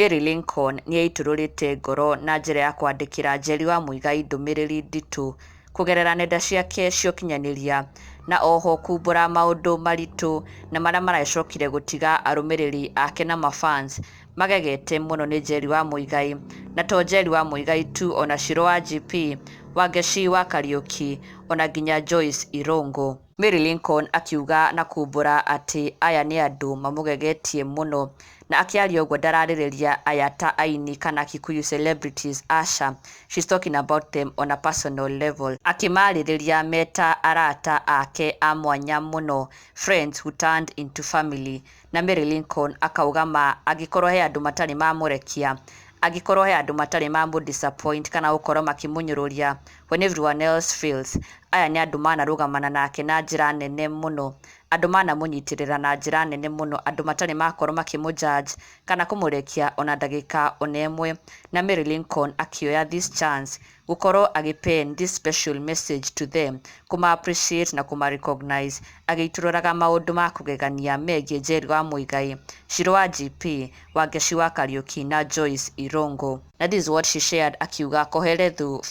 Mary Lincoln nĩ eitũrũrĩte ngoro na njĩra ya kwandĩkĩra Njeri wa Muigai ndũmĩrĩri nditũ kũgerera nenda ciake cia ũkinyanĩria, na oho kumbũra maũndũ maritũ na marĩa maracokire gũtiga arũmĩrĩri ake na mafans magegete mũno nĩ Njeri wa Muigai. Na to Njeri wa Muigai tu, ona Shiro wa GP, Wangeci wa Kariuki, ona nginya Joyce Irũngũ. Mary Lincoln akiuga na kumbũra atĩ aya nĩ andũ mamũgegetie mũno, na akĩaria ũguo ndararĩrĩria aya ta aini kana Kikuyu celebrities, aca, she's talking about them on a personal level, akĩmarĩrĩria meta arata ake a mwanya mũno, friends who turned into family. Na Mary Lincoln akauga ma angĩkorwo he andũ matarĩ mamũrekia, angĩkorwo he andũ matarĩ mamũ disappoint kana gũkorwo makĩmũnyũrũria when everyone else fails, aya nĩ andũ manarũgamana nake na njĩra nene mũno, andũ manamũnyitĩrĩra na njĩra nene mũno, andũ matarĩ makorwo makĩmũ judge kana kũmũrekia ona ndagĩka ona ĩmwe. Na Mary Lincoln akĩoya this chance gũkorwo agĩ pen this special message to them, kũma appreciate na kũma recognize, agĩitũrũraga maũndũ ma kũgegania megiĩ Njeri wa Muigai, Shiro wa GP, Wangeci wa Kariuki na Joyce Irũngũ. Na this is what she shared, akiuga Kohelethu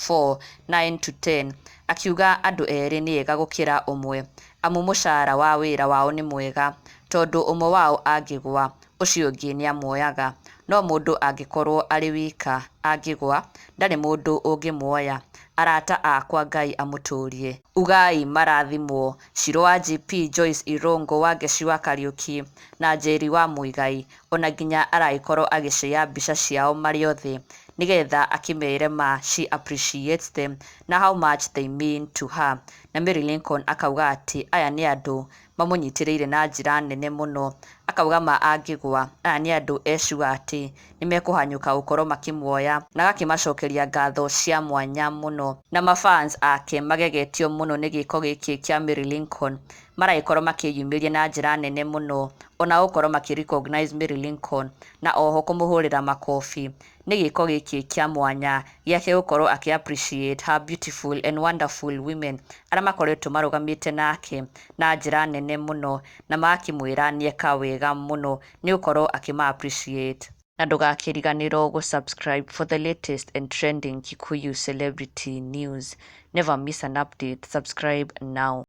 4:9-10, akiuga andũ erĩ nĩ ega gũkĩra ũmwe, amu mũcara wa wĩra wao nĩ mwega, tondũ ũmwe wao angĩgũa ũcio ũngĩ nĩamuoyaga, no mũndũ angĩkorwo arĩ wika angĩgũa ndarĩ mũndũ ũngĩmuoya. Arata akwa Ngai amũtũrie. Ugai marathimwo. Shiro wa GP, Joyce Irũngũ, Wangeci wa Kariuki na Njeri wa Muigai, ona nginya aragĩkorwo agĩshare mbica ciao marĩ othe nĩgetha akĩmere ma she appreciates them na how much they mean to her. Na Mary Lincoln akauga atĩ aya nĩ andũ mamũnyitĩrĩire na njĩra nene mũno, akauga ma angĩgũa aya nĩ andũ e sure atĩ nĩmekũhanyũka gũkorwo makĩmuoya, na agakĩmacokeria ngatho cia mwanya mũno. Na mafans ake magegetio mũno nĩ gĩko gĩkĩ kĩa Mary Lincoln, maragĩkorwo makĩyumĩria na njĩra nene mũno, ona gũkorwo makĩ recognize Mary Lincoln na oho kũmũhũrĩra makobi nĩ gĩko gĩkĩ kĩa mwanya gĩake gũkorwo akĩ appreciate her beautiful and wonderful women arĩa makoretwo marũgamĩte nake na njĩra nene mũno, na magakĩmwĩra nĩeka wega mũno nĩ gũkorwo akĩma appreciate. Na ndũgakĩriganĩrwo gũ subscribe for the latest and trending Kikuyu celebrity news. Never miss an update. Subscribe now.